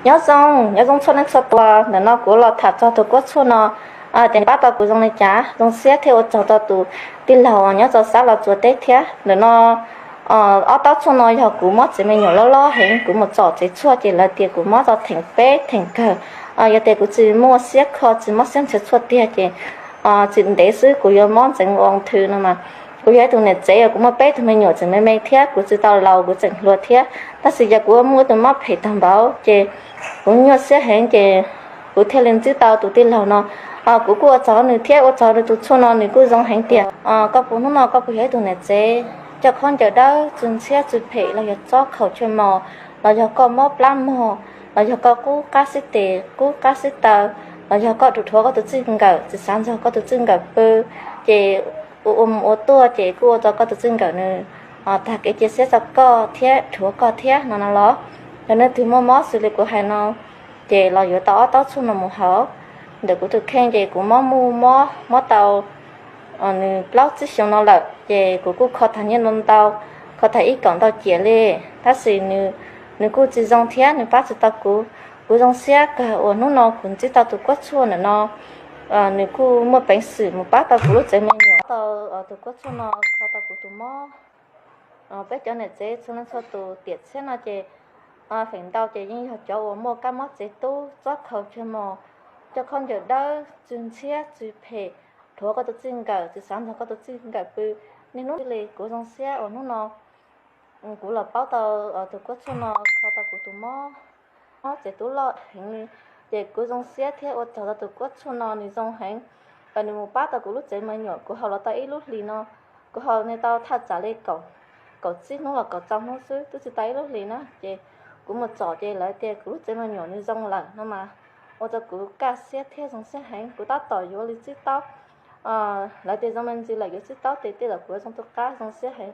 Nyob zoo, nyob zoo txhua leej txhua tus. Ntawm no kuv los tham txog tus kuab tshuaj no, tias pab tau kuv zoo li cas. Zoo siab thiab ua tsaug rau tus tij laug nyob rau sab Los Tsuas teb thiab. Ntawm no ob taub tshuaj no yog kuv mob tsev me nyuam loj loj heev, kuv mus tsom tsev tshuaj ces lawv tias kuv mob rau theem peb theem kawg. Yog tias kuv tsis muaj siab kho, tsis mob siab nrhiav tshuaj tiag ces tsis ntev xwb kuv yuav mob ntxeev ua nthwv no mas. Kuv yog ib tug niam tsev uas kuv muaj peb tug me nyuam tseem me me thiab, kuv tsis tau laus, kuv tseem hluas thiab. Tab sis yog kuv muaj ib tug mob phem tag npaum ces kuv nyuaj siab heev ces kuv thiaj li ntsib tau tus tij laug no. Kuv kuj ua tsaug nws thiab ua tsaug nws tus tshuaj no, nws kuj zoo heev tiag. Koj puas, hnub no koj puas yog ib tug niam tsev coj khaub ncaws dawb, tsw ntshiab tsw phem, los yog tsob khaus tshuaj mos, los yog koj mob plab mog, los yog koj qub qab xib tes qub qab xib taw, los yog koj dhuav koj tus txij nkawm, tsis xav nrog koj tus txij nkawm pw, ces ua ua mus ua tuaj ces kuj ua rau koj tus txij nkawm nws tag kev cia siab rau koj thiab dhuav koj thiab no no los. Yog leej twg muaj mob xws li kuv hais no ces los yuav tau ob taub tshuaj no mus haus. Ntawm kuv tus kheej ces kuv mob mus mob mob tau nws plaub tsib xyoos no lawm ces kuv kuj kho tag nyiaj no ntau, kho tag ib kaum ntau ciam li. Tab sis nws kuj tsis zoo thiab nws pab tsis tau kuv. Kuv zoo siab kawg uas hnub no kuv ntsib tau tus kuab tshuaj ntawm no. Nws kuj muaj peev xwm mus pab tau kuv lub tsev me nyuam. Tau tus kuab tshuaj no kho tau kuv tus mob. Peb cov niam tsev txhua leej txhua tus tiam tshiab no ces feem ntau ces yeej yog cov uas muaj kab mob tsev tub, tsob khaus tshuaj mos, coj khaub ncaws dawb, tsw ntshiab tsw phem, dhuav koj tus txij nkawm, tsis xav nrog koj tus txij nkawm pw. Niaj hnub li kuv zoo siab uas hnub no kuv los paub tau tus kuab tshuaj no kho tau kuv tus mob, mob tsev tub loj heev li. Ces kuv zoo siab thiab ua tsaug rau tus kuab tshuaj no, nws zoo heev. Nws mus pab tau kuv lub tsev me nyuam, kuv haus los tau ib lub hlis no, kuv haus nws tau thaj tsam li kaum tsib hnub los kaum rau hnub xwb, twb tsis tau ib lub hlis na. Ces kuv mus tsom ces lawv tias kuv lub tsev me nyuam nws zoo lawm no mas, ua rau kuv kaj siab thiab zoo siab heev. Kuv tab tom yuav li tsib taub, lawv tias zoo me ntsis lawm yuav tsib taub ces tej zaum kuv yuav zoo tu qab, zoo siab heev.